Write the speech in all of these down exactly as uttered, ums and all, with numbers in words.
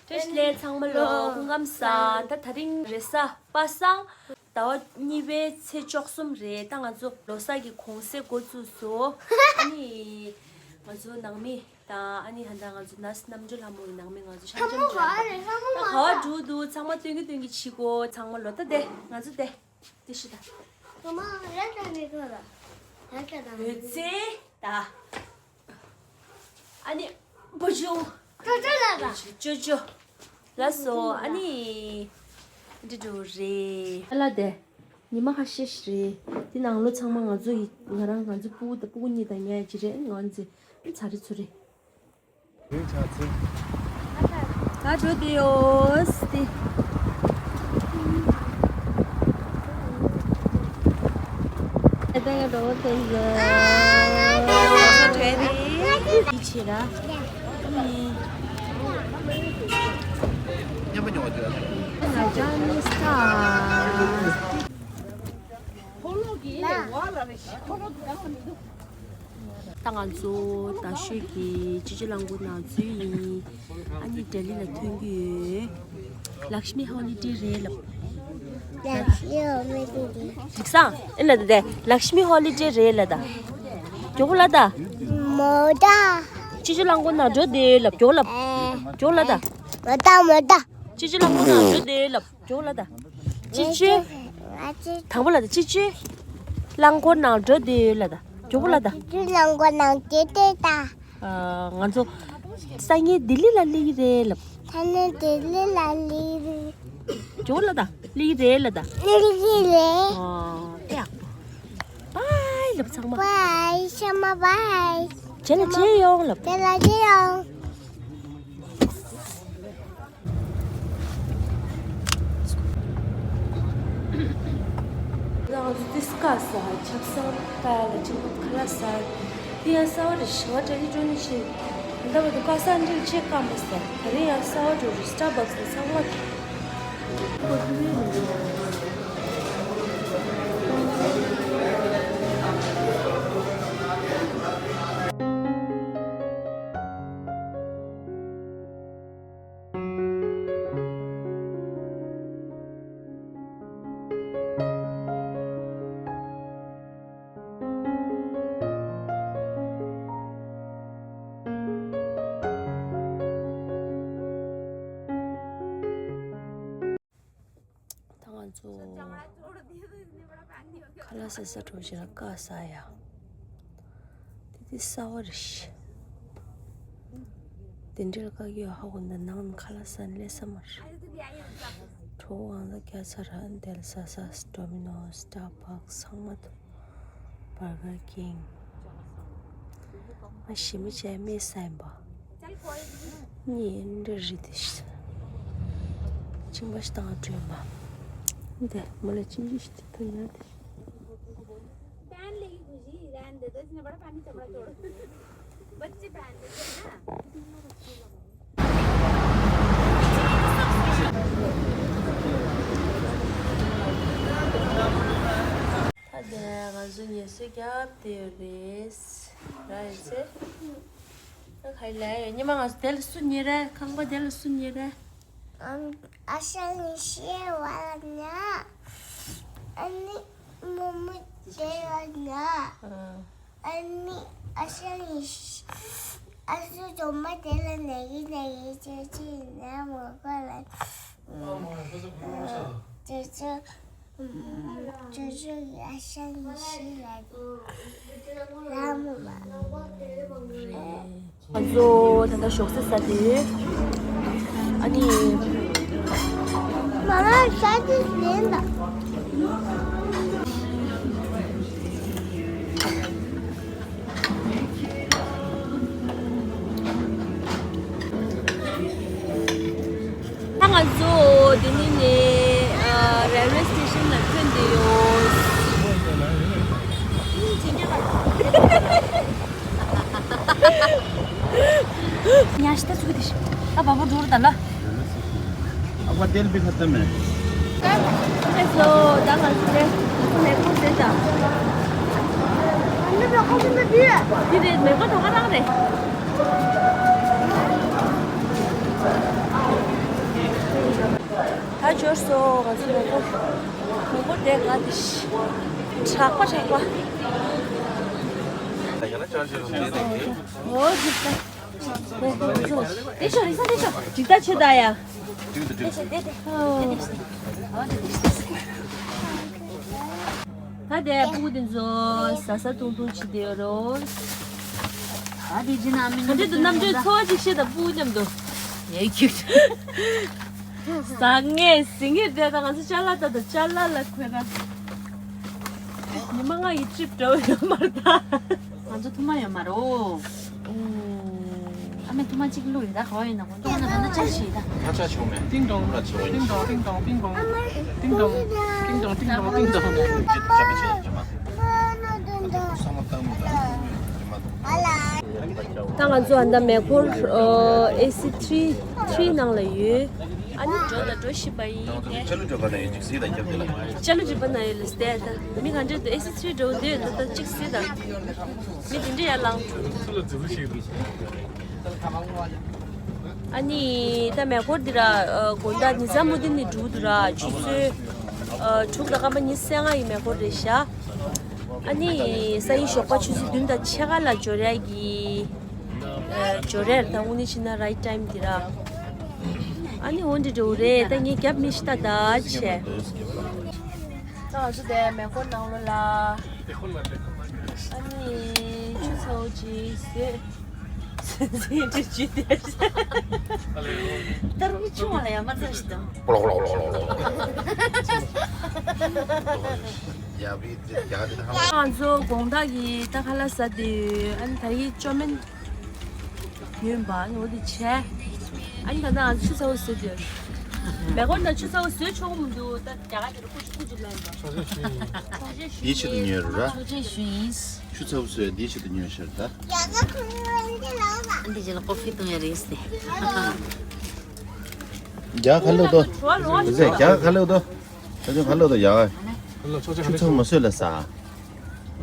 བཀྲ་ཤིས་བདེ་ལེགས་ཚང་མ་ལོ། སྐུ་ཁམས་བཟང་། ད་དེ་རིང་རེས་གཟའ་པ་སངས་ཟླ་བ་གཉིས་པའི་ཚེས་བཅུ་གསུམ་རེད། ད་ང་ཚོ་ལོ་གསར་གྱི་གུང་སེང་འགོ་བཙུགས་སོང་། ཨ་ནི་ང་ཚོ་ནང་མི་དང་ཨ་ནི་ཧན་ད་ང་ཚོ་ནར་སི་རྣམ་གྲོལ་ལྷ་མོ་ཡི་ནང་མི་ང་ཚོ་ཤང་ཆམ་འགྲོ་ཡ་ད་ག་བ་འགྲོ་འདུག་ཚང་མ་སྟོན་གྱི་སྟོན་གྱི་བྱེད་དགོས། ཚང་མ་ལོ་ད་བསྡད། ང་ཚོ་བསྡད། དེ་ཤི་ད། ཁོ་མ་ར་ད་ནི་ཁོ་ལ་ད་ད་ད་ཡོད་ཚེ་ད། ཨ་ནི་བུ་ཆུང་། ཅོ་ཅོ་ལ་ད། ཅོ་ཅོ། ལགས་སོ། ཨ་ནི་འདི་འགྲོ་རེད། ཨ་ལ་དེ་ཉི་མ་ཁ་ཤས་ཤིག་རེད། དེ་ནང་ལོ་ཚང་མ་ང་ཚོ་ཡི་ང་རང་ང་ཚོ་སྤུ་གུ་དང་སྤུ་གུ་གཉིས་དང་ཉལ་གྱི་རེད། ང་ཚོ་ཚ་རེ་ཚུ་རེད། ཡོད་ཆ་ཚེ། ད་འགྲོ་དེ་ཡོད་སི། ད་ཡ་འགྲོ་དེ་ཡོད། ད་འགྲོ་དེ་ཡོད། འདི་ཆེ་ར། མཉམ་པོ་ཉོ་བ་དེ་ལ། ང་ཅག་ནི་སྟ། ད་ང་ཚོ་རྡ་ཤོད་ཀྱི་སྤྱི་སྤྱོད་རླངས་འཁོར་ནང་འཛུལ་ཡིན། ཨ་ནི་ལྡི་ལི་ལ་ཐོན་གྱི་ཡོད། ལཀྵ་མི་ཧོ་ལི་ཌེ་རེད་ལབ། ལཀྵ་མི་ཧོ་ལི་ཌེ་རེད། རིག་སང་ཨེ་ལ་ད་དེ་ལཀྵ་མི་ཧོ་ལི་ཌེ་རེད་ལ་ད། མགྱོགས་པོ་ལ་ད། མོ་ད། སྤྱི་སྤྱོད་རླངས་འཁོར་ནང་འགྲོ་དེ་ལབ། མགྱོགས་ལབ། ཨེ། མགྱོགས་ལ་ད། མོ་ད་མོ་ད། སྤྱི་སྤྱོད་རླངས་འཁོར་ནང་འགྲོ་དེ་ལབ། མགྱོགས་ལ་ད། སྤྱི་སྤྱོད། དང་པོ་ལ་ད་སྤྱི་སྤྱོད། རླངས་འཁོར་ནང་འགྲོ་དེ་ལ་ད། མགྱོགས་པོ་ལ་ད། སྤྱི་སྤྱོད་རླངས་འཁོར་ནང་འགྲོ་དེ་ད། ཨ། ང་ཚོ་སང་ཉིན་ལྡི་ལི་ལ་སླེབས་ཀྱི་རེད་ལབ། སང་ཉིན་ལྡི་ལི་ལ་སླེབས་རེད། མགྱོགས་པོ་ལ་ད། སླེབས་ཀྱི་རེད་ལ་ད། སླེབས་ཀྱི་རེད། ཨ། ཏེ་ཡག་པོ། བའི་ལབ་ཚང་མ། བའི་ཚང་མ་བའི། རྗེས་ལ་མཇལ་ཡོང་ལབ། རྗེས་ལ་མཇལ་ཡོང་། ང་ཚོ་ཏིས་ཀ་ས་ཆབ་གསང་ཏ་ལ་ཅིག་ཁ་ལག་ཟ། དེ་ཡང་གསར་པ་རེད། ཞི་བ་གྲ་ལི་འགྲོ་ནི་ཆེ། ད་བར་དུ་ཁ་སང་འདྲི་ཆེ་ཀ་མ་ཟ། དེ་རིང་ཡང་གསར་པ་འགྲོ་རེད། སི་ཊར་བྷག་སི་ལ་ཚང་མ། ད་ང་ཚོ་ཁ་ལག་ཟ་ས་འགྲོ་བཞིན་ལ་ཀ་ཟ་ཡ། དེ་དེ་གསར་པ་རེད་ཤག་དེ་འདྲའི་ཀ་གི་ཧ་གོ་འདི་ནང་ནས་ཁ་ལག་ཟ་ནས་སླེབས་ས་མ་རེད། གྲོགས་གང་ལ་རྒྱ་ཚ་ར་འདེལ་ས་ས་ཌོ་མི་ནོ་སི་ཊར་བྷག་སི་ཚང་མ་འདུག་བར་གར་ཀིང་། ང་ཞི་མི་བྱས་སྨྲས་ས་ཡིན་པ། གཉིས་འདྲ་རེད་དེ་ཤི། ཆིང་པ་ཞིག་དང་བྲོས་མ། འདི་མོ་ལ་ཆིང་ཆུ་ཞིག་དེ་ཐོན་ཡ་དེ། पहन लेगी खुशी, रहने दे दो, इसने बड़ा पानी चपड़ा छोड़। बच्चे पहन लेते हैं ना। ད་དེ་ང་ཚོ་ངལ་གསོ་རྒྱབ་བསྡད་ཡོད་རེད། ར་ཡོད་ཚེ། ཨ་ཁ་ལ་ཉི་མ་ང་ཚོ་དེ་ལ་སུ་ཉེ་རེད། ཁང་པ་དེ་ལ་སུ་ཉེ་རེད། ཨ་ཤ་ནི་ཤེས་བ་ལ་ཉ། ཨ་ནི་མོ་མོ་དེ་ལ་ཉ། ཨ་ནི་ཨ་ཤ་ནི་ཤེས། ཨ་སུ་ཇོ་མ་དེ་ལ་ནེ་གི་ནེ་གི་ཅེ་ཅེ་ནེ་མོ་ཁ་ལ་ཅེ་ཅེ། ང་ཚོ་ད་ལྟ་ཞོགས་ཟས་ཟ་དུས་ཨ་ནི། མ་ལ་ཤ་ཅིག་ལེན་ད། ད་ང་ཚོ་དེ་ནས་ནས་ཨ་རེལ་ཝེ་སི་ཊེ་ཤན་ལ་ཐོན་བསྡད་ཡོད། ཉ་ཤི་ད་ཚུགས་དེ་ཤི། ད་བ་བོ་འགྲོ་རུ་ད་ལ། अब तेल भी खत्म है। हेलो, ད་ང་ཚོ་དེ་ལེགས་པོ་བཟོས་ད། འདི་རེད། མེ་ཀོ་གྲོ་ག་རང་རེད། ཡོར་སོ་ང་ཚོ་མེ་འཁོར། མེ་འཁོར་དེ་ག་དེ་ཤི། དྲག་པ་དྲག་པ། འོ་འཇིག་ད། དེ་ཤོ་རིག་ས་དེ་ཤོ་འཇིག་ད་ཆེ་ད་ཡ། དེ་ཤོ་དེ་དེ། ད་དེ་སྤུ་གུ་དེ་ཚོ་ཟ་ས་ཐུང་ཐུང་བྱེད་དེ་ཡོད་རོ། ད་དེ་ཅི་ན་མི་ག་འདྲ་འདུག་རྣམ་དཔྱོད་འཚོ་བ་ཅིག་ཤེས་དང་སྤུ་གུ་མཉམ་དུ། ཡའི་ཁྱུག་ཟ་ངེས་ཟིང་ངེས་བསྡད་དང་ང་ཚོ་ཅ་ལག་ད་དང་ཅ་ལག་ལ་ཁོས་ར། ཉི་མ་ལྔ་ཡི་ཀྲིབ་འདྲ་བོ་ཡོད་མ་རེད་ད། ང་ཚོ་ཐུག་མ་ཡོད་མ་རེད་འོ། ཨ་མའི་ཐུག་མ་གཅིག་བླུགས་ཡོད་ད་ག་བ་ཡིན་ན་ཁོང་ཐུག་མ་ན་ད་ན་ཅག་ཞིག་ད། ད་ཆ་བྱུང་མེད། ཏིང་ཏོང་ཏིང་ཏོང་ཏིང་ཏོང་ཏིང་ཏོང་ཏིང་ཏོང་ཏིང་ཏོང་ཏིང་ཏོང་ཏིང་ཏོང་། ད་ང་ཚོ་ཨ་མདའ་མེ་འཁོར་ཨེ་སི་ཐི་རི་ནང་ལ་ཡོད། ཨ་ནི་འགྲོ་ལ་འགྲོ་བཞིན་པ་ཡིན་ནས། ཅ་ལུ་འགྲིག་པ་ན་ཡོད་ལ་སྟེ་ད་མི་ག་འདྲས་འདུག་ཨེ་སི་ཐི་རི་འགྲོ་འདོད་ད་ད་གཅིག་སྲིད་ད། མི་དེ་འདྲས་ཡར་ལངས། ཨ་ནི་ད་མེ་འཁོར་འདི་ར་དགོང་དག་ནི་ཛ་མུ་དིན་ནས་འགྲོ་འདུག་ར་ཆུ་ཚོད་དྲུག་དང་སྐར་མ་ཉི་ཤུ་རྩ་ལྔ་ཡི་མེ་འཁོར་རེད་ཤག་ཨ་ནི་ས་ཡི་ཞོགས་པ་ཆུ་ཚོད་བདུན་དང་ཕྱེད་ཀ་ལ་འབྱོར་ཡ་གི་འབྱོར་ཡ་རེད་ད། དངོས་གནས་བྱས་ན་རའིཊ་ཊའིམ་འདི་ར། ཨ་ནི་འོ་འདྲ་འདྲ་བོ་རེད་ད། ངས་རྒྱབ་མི་ཤི་ད་ད་བྱས། ད་ང་ཚོ་དེ་མེ་འཁོར་ནང་ལོགས་ལ། ཨ་ནི་ཆུ་ཚ་བོ་ཅིག་བཟོས། བཟོས་བཟོས་བྱས་བྱས་ཏེ། ཏར་བི་ཆུ་བ་ལ་ཡ་མ་ཚ་ཞིག་དང་། ཡ་བི་ཡ་དེ་ཧ། ང་ཚོ་དགོང་དག་གི་ད་ཁ་ལག་ཟ་དུས་ཨ་ནི་ད་ཡི་ཅོ་མེན། ཡོད་པ་ནོ་དེ་བྱས། ཨ་ནི་ད་ནང་ཆུ་ཚ་བོ་བཟོས་དུས། མེ་འཁོར་ནང་ཆུ་ཚ་བོ་བཟོས་ཆོག་གི་མི་འདུག་ད་རྒྱ་གར་དེ་རུ་ཀུ་ཅི་ཀུ་ཅི་ལེན་པ། འདིའི་ཆེད་དུ་ཉོས་རེད་ར། ཆོག་མཆན་ཞུ་ཡིན། ཆུ་ཚ་བོ་བཟོས་འདིའི་ཆེད་དུ་ཉོས་ཤར་ད། འདི་རྗེས་ལ་ཀོ་ཕི་བཏུང་ཡ་རེད་ཟེར། རྒྱ་གར་ལོ་དོ། ཟེ་རྒྱ་གར་ལོ་དོ། ད་ཅུང་ག་ལོ་དོ་ཡ། ཆུ་ཚ་བོ་མ་བཟོས་ལ་ཟ།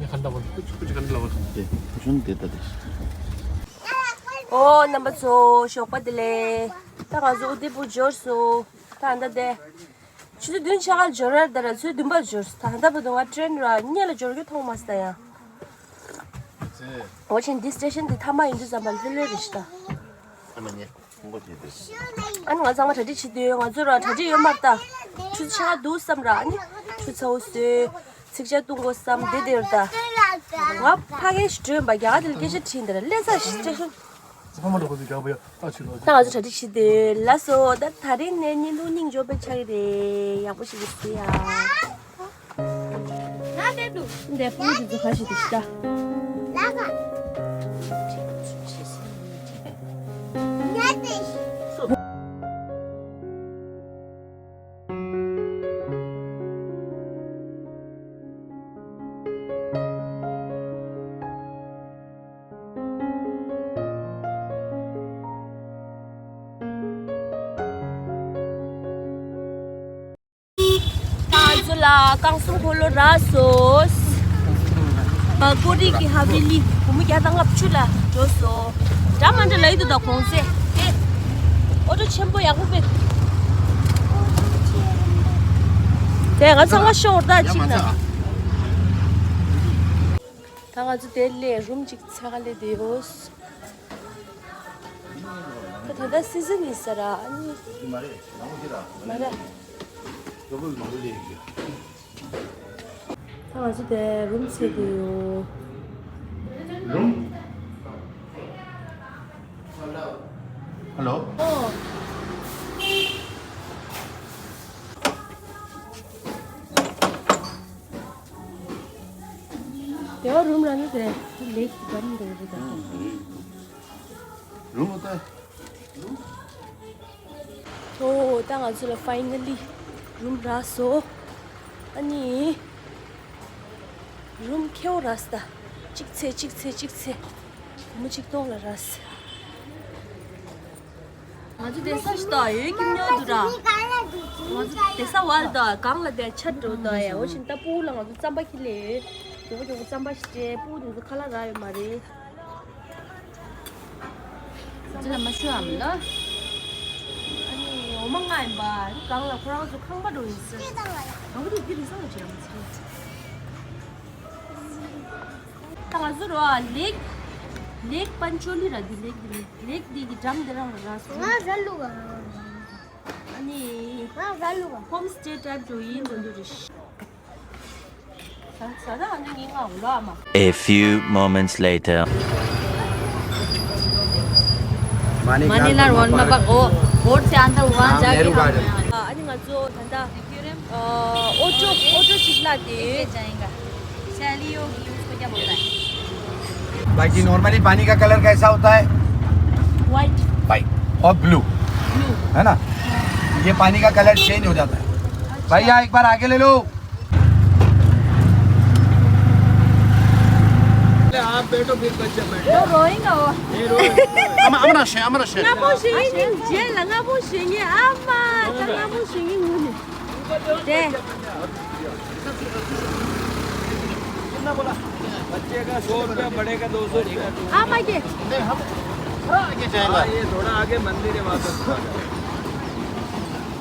ངས་ག་འདྲ་བ་ཀུ་ཅི་ཀུ་ཅི་ག་འདྲ་བ། དེ་བུ་ཆུང་དེ་ལྟ་དེ། ཨོ་རྣམ་པ་ཚོ་ཞོགས་པ་བདེ་ལེགས། ད་ང་ཚོ་ཨུ་དེ་པུར་འབྱོར་སོང་། ད་ད་དེ། ཆུ་ཚོད་བདུན་ཕྱེད་ཀ་འབྱོར་ར་ད་ར་ཆུ་ཚོད་བདུན་པར་འབྱོར་སོང་། ད་ད་བུ་དུང་ང་ཊེན་ར་གཉིས་ལ་འབྱོར་རྒྱུ་མཐོང་མ་སོང་ད་ཡ། འོ་ཆེན་འདི་སི་ཊེ་ཤན་འདི་མཐའ་མ་ཡིན་དུས་ཙམ་པ་ལྷོད་ལྷོད་རེད་ཤི་ད། ཨ་ནི་ང་ཚང་མ་གྲ་སྒྲིག་བྱེད་དུས་ང་ཚོ་ར་གྲ་སྒྲིག་ཡོད་མ་རེད་ད། ཆུ་ཚོད་ཕྱེད་ཀ་འདུག་བསམ་ར་ཨ་ནི་ཆུ་ཚ་བོ་བཟོས། ཚིག་ཇ་བཏུང་དགོས་བསམ་བསྡད་དེ་ཡོད་ད། ང་ཕ་གིར་ཞིག་འགྲོ་ཡིན་པ་རྒྱ་གར་དེ་ལ་སྐད་ཆ་དྲིས་འདི་ར་སླེབས་ས་ཞིག་སི་ཊེ་ཤན། ད་ང་ཚོ་གྲ་སྒྲིག་བྱེད་དུས་ལགས་སོ་ད་ད་རིང་ནས་བརྙན་ཐུང་སྙིང་རྗེ་པོ་ཆགས་ཀྱི་རེད། ཡག་པོ་ཞིག་གཟིགས་ཡ། ང་འདས་འདུག་འདས་པོ་འདི་ཚོ་ཁ་ཤས་དེ་ཤི་ད། ལ་ཁ། ང་འདས། ང་ཚོ་ལ་རྐང་གསུམ་འཁོར་ལོ་རག་སོང་། བ་ཀོ་རི་གི་ཧ་བེ་ལི་སྒོར་མོ་བརྒྱ་དང་ལྔ་བཅུ་ལ་འགྲོ་སོང་། འདྲ་མ་འདྲ་ལ་ཡི་དུ་དང་གོང་ཚད་དེ། ཨོ་ཊོ་ཆེན་པོ་ཡག་པོ་པས། དེ་ང་ཚང་མ་ཤོར་ད་ཅིག་ན། ད་ང་ཚོ་དེ་སླེབས་རུམ་གཅིག་འཚོལ་ག་སླེབས་བསྡད་ཡོད། ད་ད་ལྟ་སི་ཛན་ཡིན་ས་ར་ཨ་ནི། མ་རེད། ད་ང་ཚོ་དེ་རུམ་འཚོལ་བསྡད་ཡོད། རུམ། ཧ་ལོ། ཨོ། དེ་བ་རུམ་ར་ནི་དེ་ལེགས་སུ་བར་འདུག་རེད་ད། རུམ་ད། ཨོ་ད་ང་ཚོ་ལ་ཕའི་ན་ལི་རུམ་རག་སོང་། ཨ་ནི་རུམ་ཁེའུ་རག་སོང་ད། གཅིག་ཚེ་གཅིག་ཚེ་གཅིག་ཚེ། སྒོར་མོ་གཅིག་སྟོང་ལ་རག་སོང་། ང་ཚོ་བསྡད་ས་ཞིག་ད་ཡོད་ཀྱི་མྱོང་འདུག་ར། ང་ཚོ་བསྡད་ས་བར་ད་གང་ལ་བསྡད་ཆ་འགྲོ་ད་ཡ། འོ་བཞིན་ད་སྤུ་གུ་ལ་ང་ཚོ་རྩམ་པ་ཁྱེར་ལེ། མགྱོགས་པོ་མགྱོགས་པོ་རྩམ་པ་ཞིག་སྤྲད། སྤུ་གུ་དེ་ཚོ་ཁ་ལག་རག་ཡོད་མ་རེད། ཅི་ལ་མ་ཤོད་ཨམ་ལ། ཨ་ནི་འོ་མ་ལྔ་ ཡིན་པ། གང་ལ་ཁོ་རང་ཚོ་ཁང་པ་འགྲོ་ཡིན་ཟེར། ང་གི་དེ་རི་སང་ལ་བྱེད་ཡ་མ་ཚེ། ད་ང་ཚོ་རོ་ལེག་ལེག་པན་ཅོ་ལི་ར། འདི་ལེག་འདི་ལེག་ལེག་འདི་གི་འགྲམ་འདི་རང་ལ་ར་སོང་། ང་ཟ་ལུག་ཨ། ཨ་ནི་ང་ཟ་ལུག་ཨ། ཧོམ་སྟེ་ཊའིབ་འགྲོ་ཡིན་འགྲོ་འདུག་རེད། A few moments later. मानी लाल वर्मा पार्क। मानी लाल वर्मा पार्क, वो बोर्ड से अंदर वहाँ जाके नेहरू हम गार्डन। ཨ་ནི་ང་ཚོ་ད་ལྟ་ཨོ་ཊོ་ཨོ་ཊོ་ཅིག་ལ་དེ། बाकी नॉर्मली पानी का कलर कैसा होता है? वाइट। वाइट और ब्लू। ब्लू। है ना? ये पानी का कलर चेंज हो जाता है। भैया, एक बार आगे ले लो। आप बैठो, फिर बच्चे बैठो। रोएंगे वो। नहीं रोए। अमरा शें, अमरा शें। ང་ཕོ་ཞིག་ཡིན། རྗེས་ལ་ང་ཕོ་ཞིག་ཡིན། ཨ་མ་ད་ང་ཕོ་ཞིག་ཡིན་ངུ་ནས། དེ། कितना बोला? बच्चे का सौ रुपया, बड़े का दो सौ रुपया। ཨ་མ་ཀྱེ། नहीं, हम थोड़ा आगे जाएंगे। हाँ, ये थोड़ा आगे मंदिर है, वहाँ तक।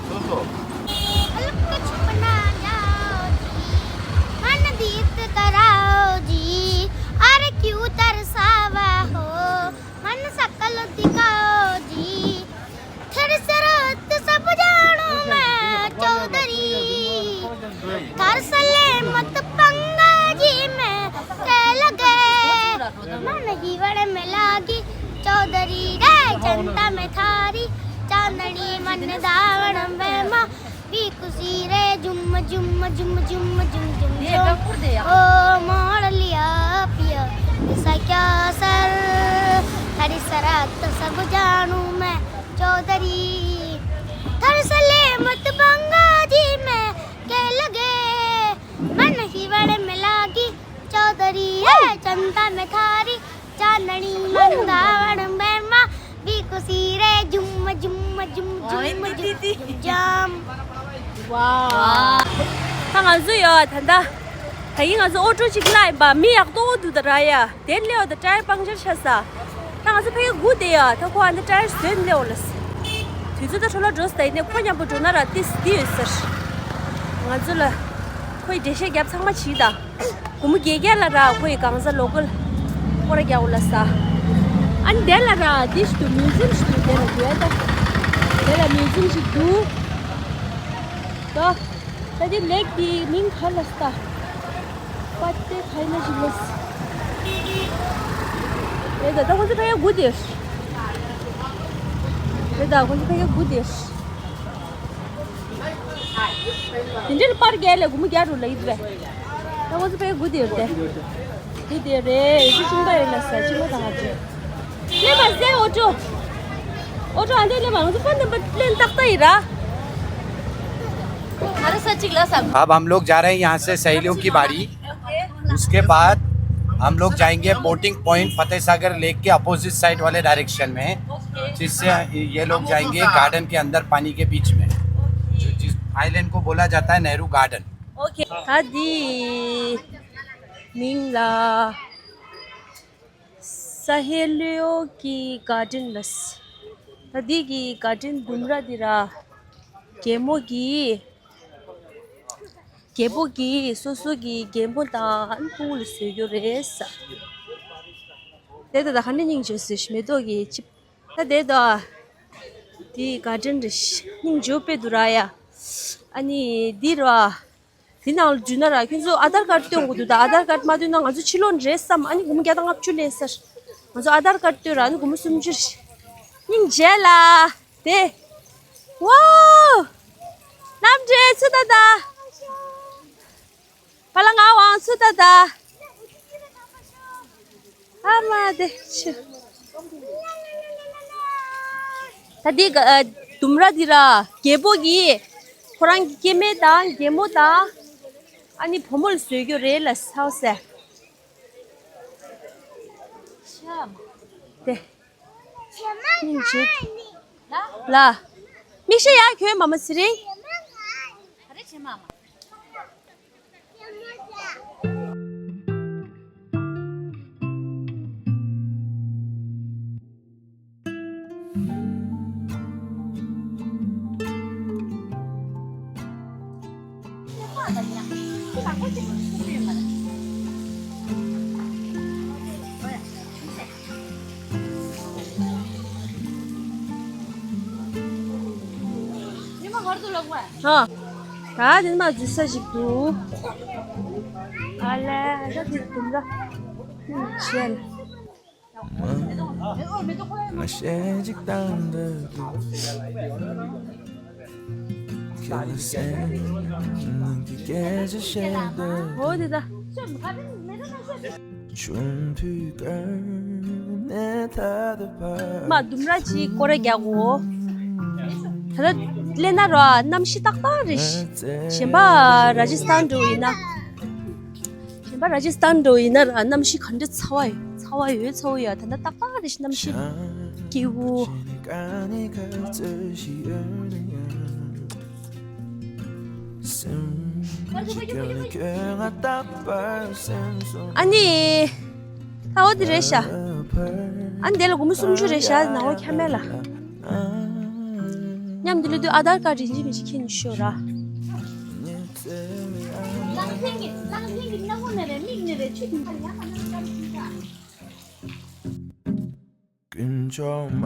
दो सौ। कुछ बना जाओ जी, मन दीत कराओ जी, अरे क्यों तरसावा हो, मन सकल दिखाओ जी। थर सरहद सब जानू मैं चौधरी, थर सलेमत पंगा जी मैं कह लगे, मन ही वड़ में लागी चौधरी रे, जनता में थारी चांदनी मन दावण में माँ भी खुशी रे, झुम झुम झुम झुम झुम झुम झुम। ओ मोड़ लिया पिया, ऐसा क्या सर, थारी शरारत सब जानू मैं चौधरी। थारी सलेमत बंगा जी मैं कह लगे, मन ही बड़े में लागी चौधरी। ए जनता में थारी चांदनी मन दावण में माँ भी खुशी रे, झुम झुम झुम झुम झुम जाम। ད་ང་ཚོ་ཡོད་ད་ལྟ། ད་གིན་ང་ཚོ་ཨོ་ཊོ་ཅིག་གླ་ཡིན་པ། མི་ཡག་ཏོག་འདུག་ད་ར་ཡ། དེར་སླེབས་ད་ཊ་ཡར་པང་ཅར་ཆགས་ས། ད་ང་ཚོ་ཕ་གི་སྒུག་བསྡད་ཡ། ད་ཁོ་ཨ་ནི་ཊ་ཡར་བཟོས་སླེབས་ལ། དུས་ཚོད་ད་འཕྲོ་བརླག་འགྲོ་ས། ད་ཡིན་ནའི་ཁོ་མཉམ་པོ་འགྲོ་ན་ར་ཏིས་ཏི་ཡོད་ཟེར། ང་ཚོ་ལ་ཁོའི་འགྲེལ་བཤད་རྒྱབ་ཚང་མ་བྱིས་ད། སྒོར་མོ་བརྒྱད་བརྒྱ་ལ་ར་ཁོ་ཡི་གང་ཟག་ལོ་ཀལ་སྐོར་ར་རྒྱག་འོ་ལ་ས། ཨ་ནི་དེ་ལ་ར་འདི་ཞིག་འདུག་མིའུ་ཛིམ་ཞིག་འདུག་དེ་ལ་དེ་ལ་དེ་ལ་མིའུ་ཛིམ་ཞིག་འདུག་ད་ད་འདི་ལེག་འདི་མིང་ག་ལ་ས། པ་ཏེ་ཁ་ཡི་ན་ཞིག་ལ་ས། རེད་ད། ད་ཁོ་ཚོ་ཕ་གི་སྒུག་དེ། རེད་ད། ཁོ་ཚོ་ཕ་གི་སྒུག་དེ། དེ་འདྲ་ལ་པར་རྒྱག་ལས་སྒོར་མོ་བརྒྱ་རུ་ལ་ཡིན་པས། ད་ཁོ་ཚོ་ཕ་གི་སྒུག་དེ་ཡོད་དེ། སྒུག་དེ་རེད། ཅི་ཅུང་ད་ཡོད་ལ་ས། ཅི་མ་ད་ང་ཚོ་ལེན་པ་ཟེ། ཨོ་ཊོ་ཨོ་ཊོ་ཨ་འདྲ་ལེན་པ། ང་ཚོ་ཕོན་ནམ་པར་ལེན་ཏག་ཏག་ཡིན་ར། ཨ་ར་ས་གཅིག་ལ་ས། अब हम लोग जा रहे हैं यहाँ से सहेलियों की बाड़ी। उसके बाद हम लोग जाएंगे बोटिंग पॉइंट फतेह सागर लेक के अपोजिट साइड वाले डायरेक्शन में, जिससे ये लोग जाएंगे गार्डन के अंदर पानी के बीच में, जो जिस आइलैंड को बोला जाता है नेहरू गार्डन। ཨོ་ཁེ། ད་འདི་མིང་ལ་སཱ་ཧེ་ལིའོ་གི་གར་ཌེན་ལ་ས། ད་འདི་གི་གར་ཌེན་ལྡུམ་ར་འདི་ར་རྒན་མོ་གི་རྒད་པོ་གིས་སོ་སོ་གི་རྒན་པོ་དང་ཨ་ནི་ཕྲུ་གུ་ལ་བཟོས་རྒྱུ་རེད་ས། དེ་ད་ད་ག་འདྲ་སྙིང་རྗེ་ཟེར་ཤི་མེ་ཏོག་གི་ཅིབ། ད་དེ་ད་དེའི་གར་ཌེན་རེད་ཤི། སྙིང་རྗེ་པོ་དཔེ་འདུག་ར་ཡ། ཨ་ནི་འདི་ར་དེ་ནང་ལ་འཛུལ་ན་ར་ཁྱོད་ཚོ་ཨ་དར་ཀར་སྟོན་དགོས་འདུག་ད་ཨ་དར་ཀར་མ་སྟོན་ན་ང་ཚོ་ཕྱིར་ལོག་རེད་བསམ། ཨ་ནི་སྒོར་མོ་བརྒྱ་དང་ལྔ་བཅུ་ལེན་ཟེར། ང་ཚོ་ཨ་དར་ཀར་སྟོན་ར་ཨ་ནི་སྒོར་མོ་སུམ་ཅུ་རེད། སྙིང་རྗེ་ལ། དེ། ཝའོ། རྣམ་འདྲེན་ཚུ་ད་ད། བ་ལ་ང་ཝང་ཚུ་ད་ད། ཨ་མ་དེ་ཆུ། ད་འདི་ག་ཨ་ལྡུམ་ར་འདི་ར་རྒད་པོ་གིས་ཁོ་རང་གི་སྐྱེ་དམན་དང་རྒན་མོ་དང་ཨ་ནི་བུ་མོ་ལ་བཟོས་རྒྱུ་རེད་ལ་ས་ཧོ་སེ། དེ། སྙིང་རྗེ། ལ། མིག་ཤེལ་ཡག་གྱོན་མ་མ་ཚེ་རིང་། ཨ། ད་དེ་མ་འཛུལ་ས་ཞིག་འདུག་ཨ་ལས་ད་དེ་དུམ་ར། ཤེལ། ང་ཞེ་གཅིག་དང་འདོད་འདུག་ཁྱེད་ལ་སེམས་ནང་གི་སྐད་ཆ་བཤད་འདོད་འདུག་འོ་དེ་ད། ཆུང་དུས་ཀ་ནས་ད་ལྟ་བར། མ་ལྡུམ་ར་ཅིག་སྐོར་ར་རྒྱག་གོ། ད་ལྟ་སླེབས་ན་ར་གནམ་གཤིས་ཏག་ཏག་རེད། གཞན་པ་ར་ཇི་སི་ཐན་འགྲོ་ཡིན་ན། གཞན་པ་ར་ཇི་སི་ཐན་འགྲོ་ཡིན་ན་ར་གནམ་གཤིས་ག་འདྲ་ཚ་བ་ཡོད། ཚ་བ་ཡོད་ཚ་བ་ཡོད། ད་ལྟ་ཏག་ཏག་རེད་གནམ་གཤིས་སྐྱིད་པོ། ཨ་ནི། ད་འོ་དེ་རེད་ཤག་ཨ་ནི་དེ་ལ་སྒོར་མོ་སུམ་ཅུ་རེད་ཤག་ནང་ལོགས་ཁྱམས་མེད་ལ། མཉམ་དུ་སླེབས་དུས་ཨ་དྷར་ཀར་རིན་ཆེན་མི་ཆེ་ཁྱེར་ནས་ཤོག་ར། དཀོན་མཆོག་མ།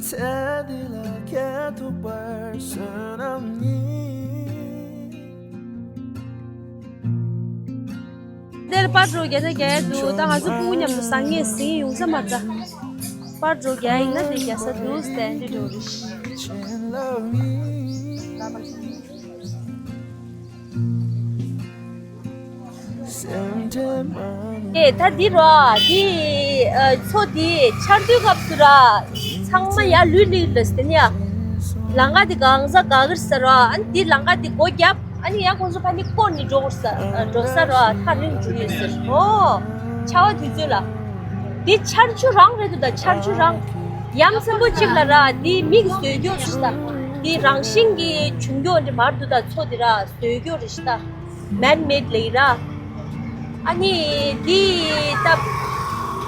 ཚེ་འདི་ལ་ཁྱེད་ཐུག་པར་བསོད་ནམས་ཉིད། འདིར་པར་སྒྲོག་རྒྱག་ན་རྒྱག་ཡ་འདུག་ད་ང་ཚོ་སྤུ་གུ་མཉམ་དུ་བཟང་ངན་ཟིན་ཡོང་ས་མ་རེད། པར་སྒྲོག་རྒྱག་ཡིན་ན་དེ་རྒྱག་ས་འདུག་སྟེ་འདི་འགྲོ་རེད། ཨེ་ད་འདི་རོ་འདི་མཚོ་འདི་ཆར་དུས་སྐབས་སུ་ར་ཚང་མ་ཡར་ལུད་ལུད་ལ་ཟེར་ནས་ཡ། ལམ་ཁ་འདི་གང་ཟག་ག་གིར་ཟེར་རོ། ཨ་ནི་འདི་ལམ་ཁ་འདི་སྒོ་བརྒྱབ། ཨ་ནི་ཡང་ཁོང་ཚོ་ཕ་ནི་བསྐོར་ནས་འགྲོ་དགོས་ས་འགྲོ་ས་རོ། ཐག་རིང་འགྲོ་ཡོད་ཟེར། ཨོ། ཆར་པ་དུས་ཚོད་ལ། འདི་ཆར་ཆུ་རང་རེད་འདུག་ད་ཆར་ཆུ་རང་། ཡ་མཚན་པོ་གཅིག་ལ་ར་འདི་མིག་བཟོས་རྒྱུ་རེད་ཤག་འདི་རང་བཞིན་གྱི་བྱུང་རྒྱུ་འདི་མར་འདུག་ད་མཚོ་འདི་ར་བཟོས་རྒྱུ་རེད་ཤག་མན་མེད་ལེགས་ར། ཨ་ནི་འདི་ད་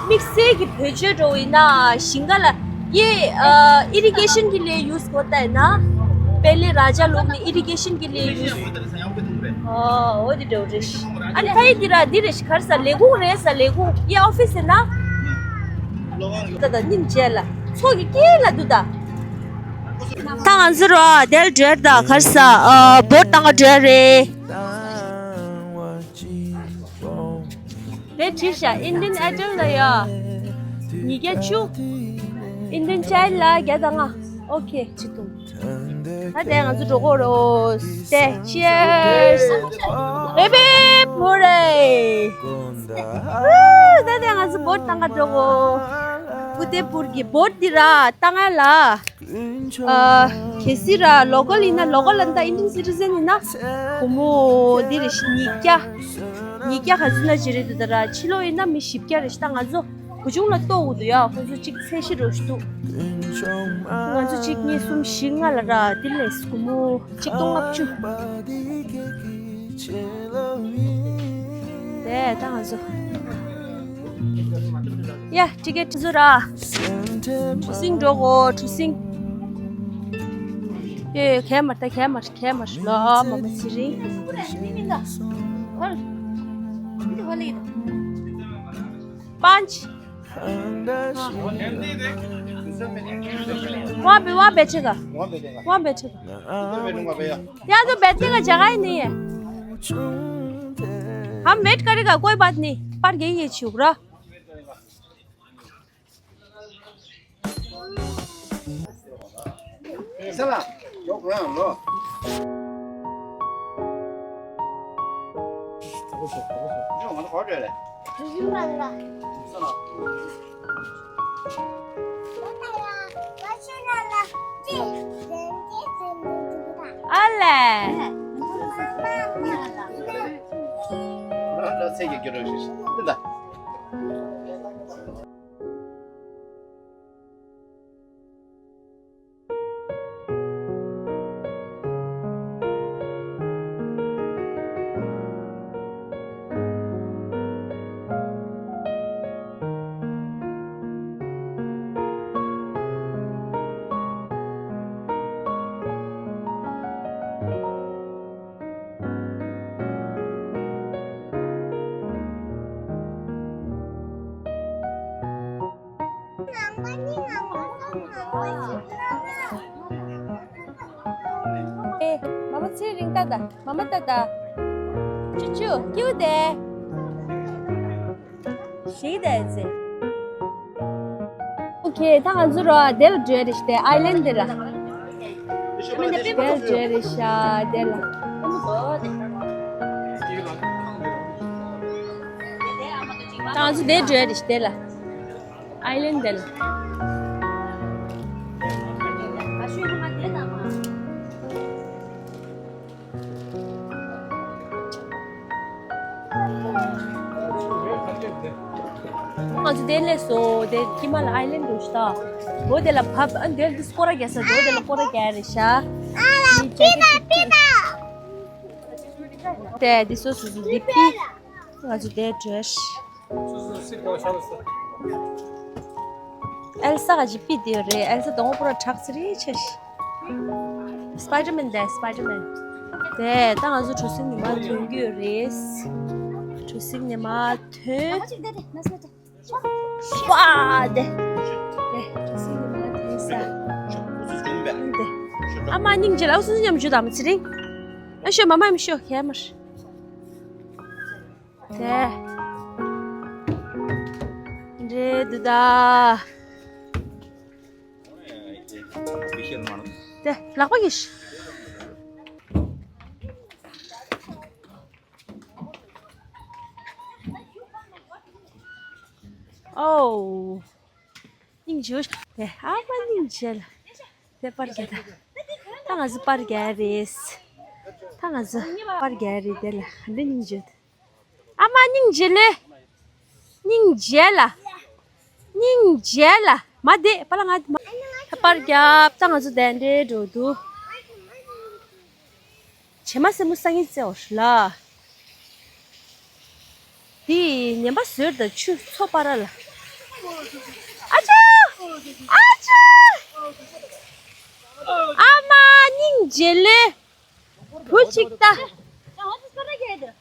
དམིགས་བསལ་གྱི་བེད་སྤྱོད་འགྲོ་ཡིན་ན་ཞིང་ཁ་ལ་ཡེ་ཨི་རི་གེ་ཤན་གྱི་ལས་ཡུས་གོ་ད་ཡིན་ན་པེ་ལེ་ར་ཇ་ལུག་ནི་ཨི་རི་གེ་ཤན་གྱི་ལས་ཡུས། ཨོ་འོ་དེ་འགྲོ་རེད། ཨ་ནི་ད་ཡི་འདི་ར་འདི་རེད་ཤག་ག་རེ་ཟ་ལས་ཁུངས་རེད་ཟ་ལས་ཁུངས་ཡེ་ཨོ་ཕི་སི་ཡིན་ན། ད་ད་ཉིན་བྱས་ལ་མཚོ་གི་དཀྱིལ་ལ་འདུག་ད། ད་ང་ཚོ་རོ་དེར་འགྲོ་ད་ག་རེ་ཟ་ཨ་བོ་ཊི་བཏང་ག་འགྲོ་རེད། དེ་བྲིས་ཤག Indian Idol ལ་ཡ། ཉིས་བརྒྱ་བཅུ། Indian Idol ལ་བརྒྱ་དང་ལྔ། ཨོ་ཁེ། ད་དེ་ང་ཚོ་འགྲོ་གོ་རོ། དེ་cheers. Hip hip hooray. ད་དེ་ང་ཚོ་བོ་ཊི་བཏང་ག་འགྲོ་གོ། ཨུ་དེ་པུར་གྱི་བོ་ཊི་འདི་ར་བཏང་ཡ་ལ། ཨ། གལ་སྲིད་ར་ལོ་ཀལ་ཡིན་ན་ལོ་ཀལ་ལ་ད་Indian citizen ཡིན་ན། སྒོར་མོ་འདི་རེད་ཤག་ཉིས་བརྒྱ། ཉིས་བརྒྱ་ག་ཚོད་ན་ཅི་རེད་འདུག་ད་ར་ཕྱི་ལོགས་ཡིན་ན་མི་བཞི་བརྒྱ་རེད་ཤག་ད་ང་ཚོ་གོ་ཆུང་ལ་ལྟོ་འུ་འདུག་ཡ་ཁོ་ཚོ་གཅིག་ཚད་གཞི་རོ་ཞིག་འདུག་ང་ཚོ་གཅིག་གཉིས་གསུམ་བཞི་ལྔ་ལ་ར་འདི་ལས་སྒོར་མོ་གཅིག་སྟོང་ལྔ་བཅུ། དེ་ད་ང་ཚོ། ཡ། ཊི་ཀེ་ཊི་བཟོ་ར། གྲུ་གཟིངས་འགྲོ་གོ་གྲུ་གཟིངས། ཡེ་གད་མར་ད་གད་མར་གད་མར་ལོ་མ་མ་ཚི་རིང་། पाँच। वहाँ पे, वहाँ बैठेगा। वहाँ बैठेगा। यहाँ तो बैठने का जगह ही नहीं है। हम वेट करेगा, कोई बात नहीं। पर यही है छोकरा। ཨ་ལས། ཨེ། མ་མ་ཚེ་རིང་ཏ་ཏ། མ་མ་ཏ་ཏ། ཅུ་ཅུ། ཀྱུ་ཏེ། ཞིག་ཏེ་ཟེ། ཨོ་ཁེ། ད་ང་ཚོ་རོ་དེ་ལ་འགྲོ་རེད་ཤག་དེ་ཨའི་ལན་དེ་ལ། དེ་ལ་འགྲོ་རེད་ཤག་དེ་ལ། ད་ང་ཚོ་དེ་འགྲོ་རེད་ཤག་དེ་ལ། ཨའི་ལན་དེ་ལ། ང་ཚོ་དེ་ལས་སོ་དེ་ཧི་མ་ལ་ཨའི་ལན་འགྲོ་ཤག་ད། འོ་དེ་ལ་བབ། ཨ་འདིར་འདི་སྐོར་ར་རྒྱག་ས་འདི་འོ་དེ་ལ་སྐོར་ར་རྒྱག་རེད་ཤག་དེ་འདི་སོ་སོ་སོ་འདི་ཕི། ང་ཚོ་དེ་འགྲོ། ཨེལ་ས་ག་ཅི་པི་དེ་ཡོད་རེད། ཨེལ་ས་དང་པོ་ར་དྲག་ཚེ་རིང་ཆེ་ཤི། སྤའི་ཌར་མེན་དེ་སྤའི་ཌར་མེན། དེ་ད་ང་ཚོ་གྲུ་གཟིངས་ནས་མར་ཐོན་གྱི་ཡོད་རེད། གྲུ་གཟིངས་ནས་མར་ཐོན། པ་དེ། དེ་གྲུ་གཟིངས་ནས་མར་ཐོན་ས། དེ། ཨ་མ་སྙིང་རྗེ་ལ་སུ་མཉམ་ཞུ་དང་ཚེ་རིང་། ཨ་ཤོ་མ་མ་མི་ཤོ་ཁྱེད་མར། དེ། འདྲེ་དུ་ད། དེ་ལག་པ་གིས། ཨོ། སྙིང་རྗེ། དེ་ཨ་མ་སྙིང་རྗེ་ལ། དེ་པར་རྒྱག་ད། ད་ང་ཚོ་པར་རྒྱག་རེད། ད་ང་ཚོ་པར་རྒྱག་རེད་དེ་ལ་ག་འདྲ་སྙིང་རྗེ། ཨ་མ་སྙིང་རྗེ་ལེ། སྙིང་རྗེ་ལ། སྙིང་རྗེ་ལ། མ་བསྡད་པ་ལ་ང་མ། ད་པར་རྒྱབ་ད་ང་ཚོ་དེ་འདྲའི་འགྲོ་འདུག་བྱེ་མ་སེར་མོ་སང་ཉིན་བཙལ་བ་ལ། དེ་ངན་པ་བཟོས་དང་ཆུ་མཚོ་པ་ར་ལ། ཨ་ཅག་ཨ་ཅག་ཨ་མ་སྙིང་རྗེ་ལེ། བུ་གཅིག་ལྟ། སྐོར་ར་རྒྱབ།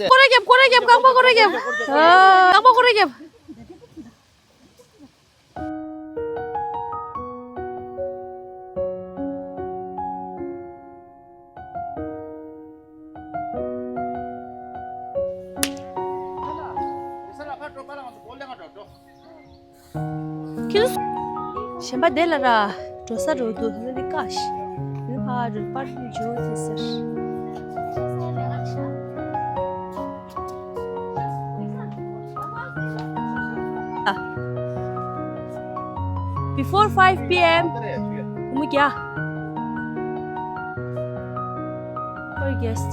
སྐོར་ར་རྒྱབ། རྐང་པ་སྐོར་ར་རྒྱབ། རྐང་པ་སྐོར་ར་རྒྱབ། ཁྱེད་ཚོ། གཞན་པ་དེ་ལ་ར་འགྲོ་ས་འགྲོ་འདུག་ཧ་ལས་ཀ་ཤི། ཡུལ་ཕ་རུ་པར་ནི་ཇོ་ཟེར་ཟེར། Before five p.m. མུ་གྱ། For guest.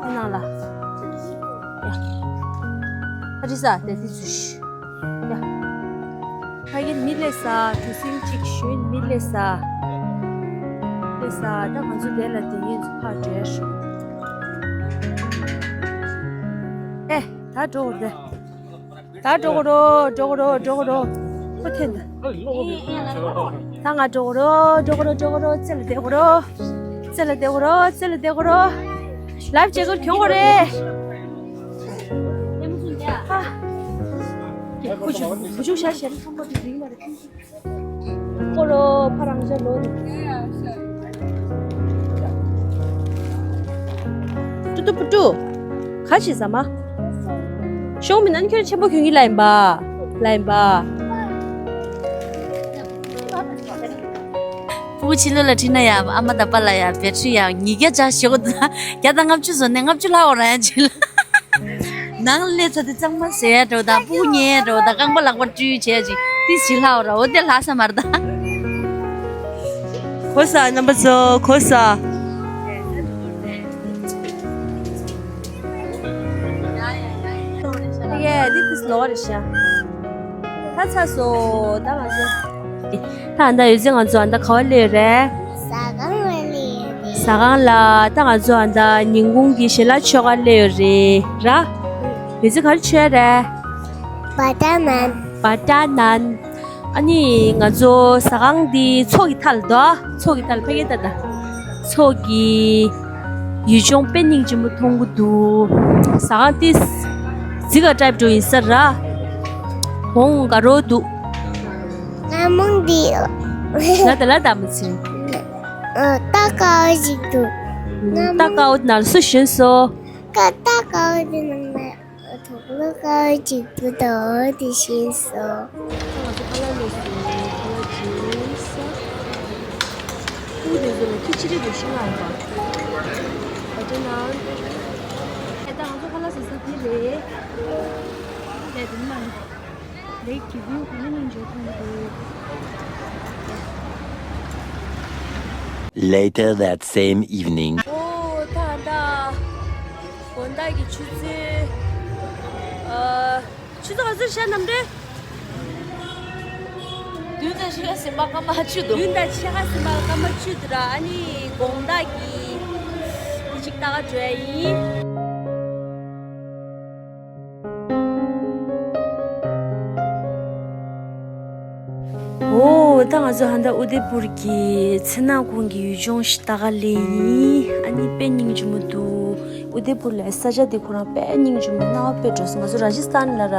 ཁོ་ནང་ལ། ཡ། ཨ་ཏི་ས་དེ་དེ་ཚུ་ཤི། ཡ། ཕ་གིར་མི་སླེབས་ས། གྲུ་གཟིངས་གཅིག་ཞུས་མི་སླེབས་ས། སླེབས་ས། ད་ང་ཚོ་དེ་ལ་དེ་ཡིན་ཚུ་ཕར་འགྲོ་ཤོག་ཨེ། ད་འགྲོ་དགོས་རེད། ད་འགྲོ་གོ་རོ། འགྲོ་གོ་རོ། འགྲོ་གོ་རོ། ཁོ་ཐེན་ད། ད་ང་འགྲོ་གོ་རོ། འགྲོ་གོ་རོ། འགྲོ་གོ་རོ། རྩེ་ལ་བསྡད་གོ་རོ། རྩེ་ལ་བསྡད་གོ་རོ། རྩེ་ལ་བསྡད་གོ་རོ། ལའིབ་བྱེད་གོ་གྱོང་གོ་རེད། ཨ། ཁོ་ཆུ་བུ་ཆུ་ཤ་ཤ་རེད། ཁམ་པ་དེ་རིང་མ་རེད། ཀོ་ལོ་ཕ་རང་ཞལ་ལོ་ནི། ཏུ་ཏུ་པུ་ཏུ། ག་ཅི་ཟ་མ། ཤོང་མི་ནན་ཁྱོད་ཆེན་པོ་ཁྱོད་ཀྱི་ལ་ཡིན་པ། ལ་ཡིན་པ། ཕྲུ་གུ་ཕྱི་ལོགས་ལ་ཁྲིད་ན་ཡ། ཨ་མ་དང་པ་ལ་ཡ་བེ་ཊི་རི་ཡ་ཉིས་བརྒྱ་ཆག་ཞོག་ད། བརྒྱ་དང་ལྔ་བཅུ་བཟོ་ནས་ལྔ་བཅུ་ལྷག་འོ་ར་ཡ་ཅི་ལ། ནང་ལས་ཚ་དེ་གཙང་མ་ཟེར་ཡ་འགྲོ་དང་སྤུ་གུ་ཉལ་ཡ་འགྲོ་དང་རྐང་པ་ལག་པ་བཀྲུས་བྱས་ཅིག་ཏི་ཞིག་ལྷག་འོ་ར་འོ་དེ་ལྷག་ས་མ་རེད་ད། གོ་ས་རྣམ་པ་ཚོ་གོ་ས། ཨ་དེ་དེ་ལོག་རེད་ཤག་ད་ཚར་སོང་། ད་ང་ཚོ། ད་ཨ་ད་ཡོད་ཚད་ང་ཚོ་ཨ་ད་ག་བ་སླེབས་ཡོད་རེད། ཟ་ཁང་ལ་སླེབས་ཡོད་རེད། ཟ་ཁང་ལ། ད་ང་ཚོ་ཨ་ད་ཉིན་གུང་གི་ཞལ་ལག་མཆོད་གར་སླེབས་ཡོད་རེད་ར། ཡོད་ཚད་ག་རེ་མཆོད་རེད། བ་ཏྲ་ནན། བ་ཏྲ་ནན། ཨ་ནི་ང་ཚོ་ཟ་ཁང་འདི་མཚོ་གི་མཐའ་ལ་འདུག་མཚོ་གི་མཐའ་ལ་ཕ་གི་ལྟ་ད། མཚོ་གི་ཡུལ་ལྗོངས་དཔེ་སྙིང་རྗེ་མོ་མཐོང་གི་འདུག་ཟ་ཁང་འདི་ཟི་ག་ཏྲའིབ་འགྲོ་ཡིན་ས་ར། གོང་དགའ་རོགས་འདུག་སྔ་མོ་འདི། ང་ད་ལ་ད་མི་ཚེ། ཨ་ད་དཀའ་བ་ཞིག་འདུག་ད་དཀའ་བ་ནང་སུ་ཞོན་སོ། ཀ་ད་དཀའ་བ་འདི་ནང་ན། དུག་ལོག་ག་ཅིག་བུ་དོ་དེ་ཤེས་སོ། ང་ཚོ་ཁ་ལག་ལས་སུ་ཁ་ལག་ཅིག་ས། ཁུ་དེ་ཚོ་ལ་ཁི་ཆི་རེ་དུ་ཤི་ང་བ། བ་ཏྲ་ནན། ཨེ་ད་ང་ཚོ་ཁ་ལག་ཟ་ས་དེ་རེད། ལས་དུ་མ་ལས་ཀྱི་བུ་ག་ནི་མི་འཇོག་ཐུབ་མི་འདུག Later that same evening. ཨོ་ད་ད། དགོང་དག་གི་ཆུ་ཚོད། ཨ། ཆུ་ཚོད་ག་ཚོད་ཤར་ནམ་རེད། བདུན་དང་ཕྱེད་ཀ་ཟིན་པ་སྐར་མ་བཅུ་འདུག་བདུན་དང་ཕྱེད་ཀ་ཟིན་པ་སྐར་མ་བཅུ་འདུག་ར། ཨ་ནི་དགོང་དག་གི་དེ་ཅིག་ལྟ་ག་འགྲོ་ཡ་ཡིན། ཨོ་ད་ང་ཚོ་ཧན་ད་ཨུ་དེ་པུར་གྱི་མཚན་ནག་ཁོང་གི་ཡུལ་ལྗོངས་ཤིག་ལྟ་ག་སླེབས་ཡིན། ཨ་ནི་དཔེ་སྙིང་རྗེ་མོ་འདུག་ཨུ་དེ་པུར་ལ་ས་ཆ་འདི་ཁོ་རང་དཔེ་སྙིང་རྗེ་མོ། སྣང་བ་དཔེ་འགྲོ་སོང་། ང་ཚོ་ར་ཇི་སྟན་ལ་ར་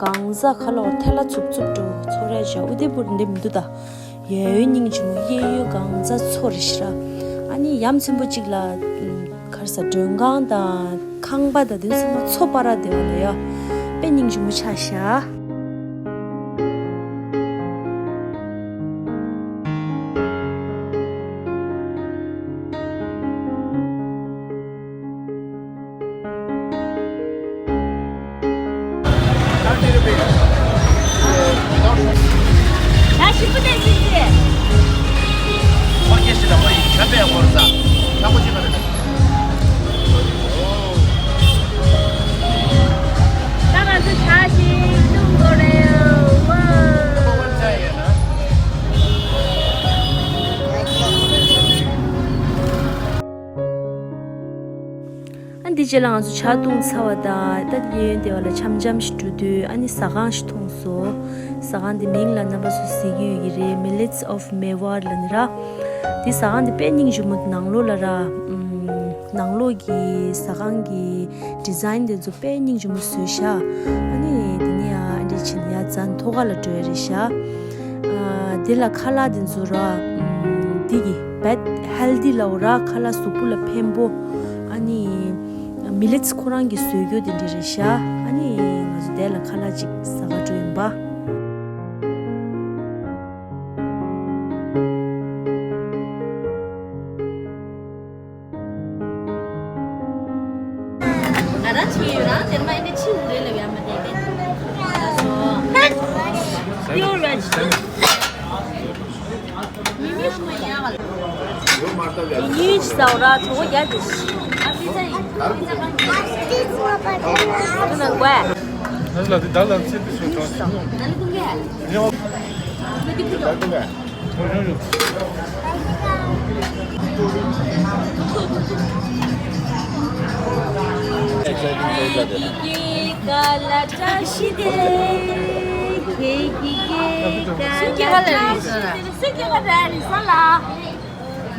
གང་ཟག་ཁ་ལོག་ཐལ་ལ་འཚུབ་འཚུབ་འགྲོ་ཚོར་ར་བཞག་ཨུ་དེ་པུར་འདི་མི་འདུག་ད། གཡས་གཡོན་སྙིང་རྗེ་མོ། གཡས་གཡོན་གང་ཟག་མཚོ་རེད་ཤག་ཨ་ནི་ཡ་མཚན་པོ་གཅིག་ལ་ག་རེ་ཟ། མགྲོན་ཁང་དང་ཁང་པ་དང་དེ་ཚང་མ་མཚོ་བར་ར་དེ་བ་ལ་ཡ། དཔེ་སྙིང་རྗེ་མོ་ཆགས་ཤག་ཨ་འདི་རྗེས་ལ་ང་ཚོ་ཇ་བཏུང་ཚར་བ་དང་ད་གཡས་གཡོན་དེ་བ་ལ་འཆམ་འཆམ་ཞིག་འགྲོ་དུས་ཨ་ནི་ཟ་ཁང་ཞིག་མཐོང་སོང་། ཟ་ཁང་འདི་མིང་ལ་རྣམ་པ་ཚོ་གཟིགས་ཀྱི་ཡོད་ཀྱི་རེད། Millets of Mewar ལ་ནི་ར། འདི་ཟ་ཁང་འདི་དཔེ་སྙིང་རྗེ་མོ། ནང་ལོགས་ལ་ར་ཨམ། ནང་ལོགས་ཀྱི་ཟ་ཁང་གི་ཌི་ཛའིན་དེ་ཚོ་དཔེ་སྙིང་རྗེ་མོ་བཟོས་ཤག་ཨ་ནི་དེ་ནས་ཨ་འདྲས་བྱས་ནས་ཡ་ཛ་ནི་ཐོག་ཁ་ལ་འགྲོ་ཡ་རེད་ཤག་ཨ་དེ་ལ་ཁ་ལག་དེ་ཚོ་ར་ཨམ། འདི་གི་བེད་ཧེལ་དི་ལབ་ར། ཁ་ལག་གཟུགས་པོ་ལ་ཕན་པོ། ཨ་ནི་མི་ལེ་ཊི་ཁོ་རང་གིས་བཟོས་རྒྱུ་དེ་འདྲ་རེད་ཤག་ཨ་ནི་ང་ཚོ་དེ་ལ་ཁ་ལག་ཅིག་ཟ་ག་འགྲོ་ཡིན་པ། ང་རང་ཆེ་ཡོད་རང་དེར་མ་ཡིན་ཏེ་ཆེ་འུ་རེ་ལ་ཡ་མ་དེ་དེ། ཡོད་ར་ཆེ། ཉིན་ཉིན་ཞིག་ཟ་འོ་ར་གྲོགས་པོ་རྒྱ་དེ་ཞིག་ཨ་པི་ཙ་ཡིན། ཨ་ཙི་ཙི་ང་པ་ཙི་ང་། ཨ་ན་ཀུའེ། ཨ་ལ་དེ་ད་ལ་ཚེ་དེ་ཤོད་ཐོག་ཨ་ལ་ཀུན་གྱི། ཡོ། ཨ་དེ་ཀུན་གྱི།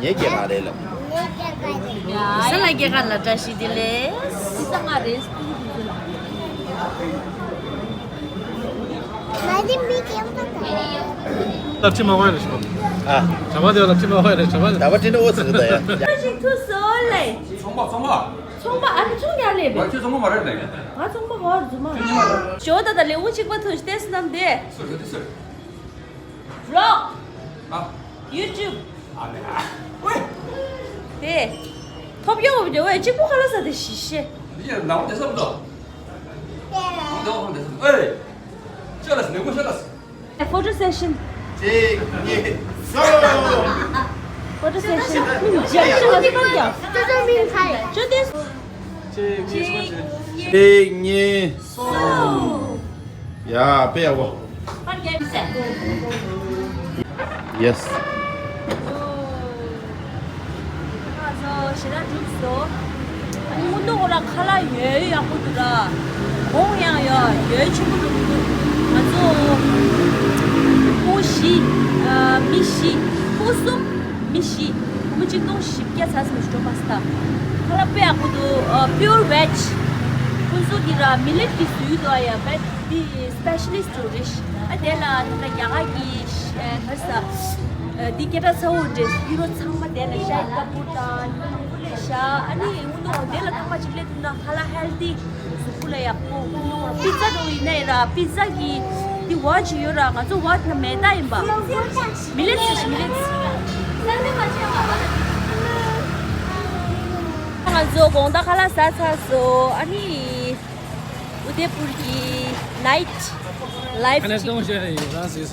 ངའི་སྐྱེས་པ་རེད་ལ། ས་ལ་སྐྱེས་ཁ་ལ་བཀྲ་ཤིས་བདེ་ལེགས། ལབ་ཅི་མ་བ་རེད་ཤོ། ཨ། གྲྭ་པ་དེ་ལ་ཅི་མ་བ་རེད། གྲྭ་པ་ད་བ་ཏི་ནི་འོ་ཟེར་གི་ད་ཡ། ཅིག་ཐུ་སོ་ལེ། ཚོང་པ་ཚོང་པ། ཚོང་པ་ཨ་ནི་ཚོང་རྒྱག་ལེ་བེ། ང་ཚོ་ཚོང་པ་མ་རེད་ནས། ང་ཚོང་པ་ཧོར་རྫུན་མ། ཇོ་ད་ད་ལེ་འུ་གཅིག་པ་ཐུ་ཏེ་སི་ནམ་དེ། སུ་རེད་སུ། Vlog། ཨ། YouTube། ཨ་ལེ་ཨ། ཝེ། དེ། ཐོབ་ཡོང་བ་འདྲ་བས་གཅིག་པུ་ཁ་ལ་ས་དེ་ཤི་ཤེ། འདི་ཡང་ནང་དེ་སམ་དོ། ནང་དེ་ཧོང་དེ་སམ་དོ་ཨེ། ཤ་ལ་སི་ནེ་མོ་ཤ་ལ་སི། Photo session། གཅིག་གཉིས་གསུམ། Photo session། མིན་ཇེ་ཤ་ལ་སི་པར་ཀྱང་། ཅོ་དེ། གཅིག་གཉིས། གཅིག་གཉིས། གསུམ། ཡ། དཔེ་ཡག་པོ། Yes. ང་ཚོ་ཞེ་དྲག་འགྲིག་སོང་། ཨ་ནི་སྔོན་འགྲོ་ཁོ་རང་ཁ་ལག་ཡོད་ཡག་པོ་འདུག་ར། གོང་ཡང་ཡོད། ཡོད་ཆེན་པོ་འདུག་ང་ཚོ་ཕོ་བཞི། ཨ། མི་བཞི། ཕོ་གསུམ། མི་བཞི། ཕོ་མོ་གཅིག་སྟོང་བཞི་བརྒྱ་ཙམ་ཞིག་འགྲོ་མ་སྟབས། ཁ་ལག་དཔེ་ཡག་པོ་འདུག་ཨ། Pure Veg། ཁོང་ཚོ་གི་ར་མི་ལེཊ་གི་བཟོས་འདུག་ཨ་ཡ། བེ་ཇི་སི་པེ་ཤ་ལི་སི་ཊི་འདྲ་རེད། ཨ་དེ་ལ་ད་ལྟ་རྒྱ་གར་གྱི་ཨ་ག་རེ་ཟ། ཨ་འདི་སྐད་གྲགས་ཚ་བོ་འདྲ། ཡུ་རོ་ཚང་མ་དེ་ལ་ཤ་ཡི་ཀ་པུར་དང་ཉིན་མོ་ལས་ཤ། ཨ་ནི་སྔོན་འགྲོ་དེ་ལ་ཐང་མ་གཅིག་སླེབས་ཐུབ་ན་ཧ་ལ་ཧེལ་ཐི། གཟུགས་པོ་ལ་ཡག་པོ། པི་ཛ་འདྲ་བོ་ཡིན་ན་ཡིན་ར། པི་ཛ་གི་འདི་བ་ཅིག་ཡོད་ར། ང་ཚོ་བ་དེ་མེ་ཏ་ཡིན་པ། མི་ལེཊ་ཟེར་ཞིག་མི་ལེཊ་ཟེར། ང་ཚོ་དགོང་དག་ཁ་ལག་ཟ་ཚར་སོང་། ཨ་ནི། ཨུ་དེ་པུར་གྱི་ནའིཊ་ལའིཕ་ཅིག་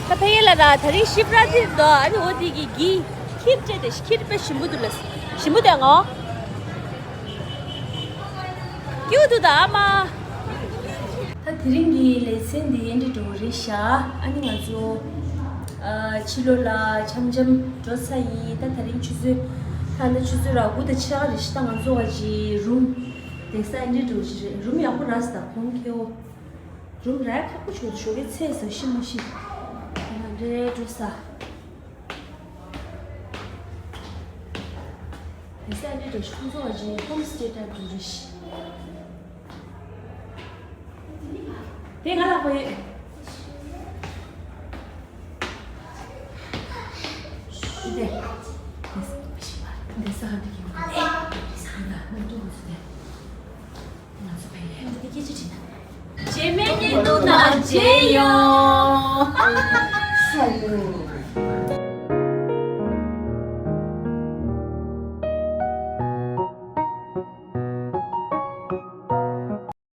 ད་ཕ་གི་ལ་ར་དེ་རིང་ཤི་བ་ར་ཏི་འདུག་ཨ་ནི་འོ་དེ་གི་གི་ཁྱིར་སྤྲད་དེ། ཁྱིར་དཔེ་ཞིམ་པོ་འདུག་ལ། ཞིམ་པོ་འདུག་ངོ་། ཀྱུ་ཏུ་ད་ཨ་མ། ད་དེ་རིང་གི་ལེ་ཚན་འདི་ཨེ་འདྲ་འགྲོ་རེད་ཤག་ཨ་ནི་ང་ཚོ་ཨ་ཕྱི་ལོགས་ལ་འཆམ་འཆམ་འགྲོ་ཚར་ཡིན། ད་དེ་རིང་ཆུ་ཚོད་ད་ནི་ཆུ་ཚོད་ར་དགུ་དང་ཕྱེད་ཀ་རེད་ཤག་ད་ང་ཚོ་བ་ཅི་རུམ་བསྡད་ས་ཨེ་འདྲ་འགྲོ་ཞིག་རེད། རུམ་ཡག་པོ་རག་སོང་། ད་གོང་ཁེ་འོ། རུམ་རག་ཁག་པོ་བྱུང་། ཞོགས་ཀའི་ཚེས་ཟ་ཤི་མ་ཤི། ང་འདྲེ་འགྲོ་ས། དེ་ས་འདི་འགྲོ་ཤི། ཁོང་ཚོ་བ་ཅི་ཧོམ་སི་ཊེ་ཊའིབ་འགྲོ་རེད་ཤི། དེ་ང་ལ་ཁོ་ཡོད། དེ། དེ་ས་ག་འདི་གི་ཡོད། ས་ག་འདི་ང་ཚོ་ཕ་ཡུལ་ལ་འདི་སྐད་ཆ་དྲིས་ན། རྗེས་མའི་བརྙན་ཐུང་ནང་མཇལ་ཡོང་།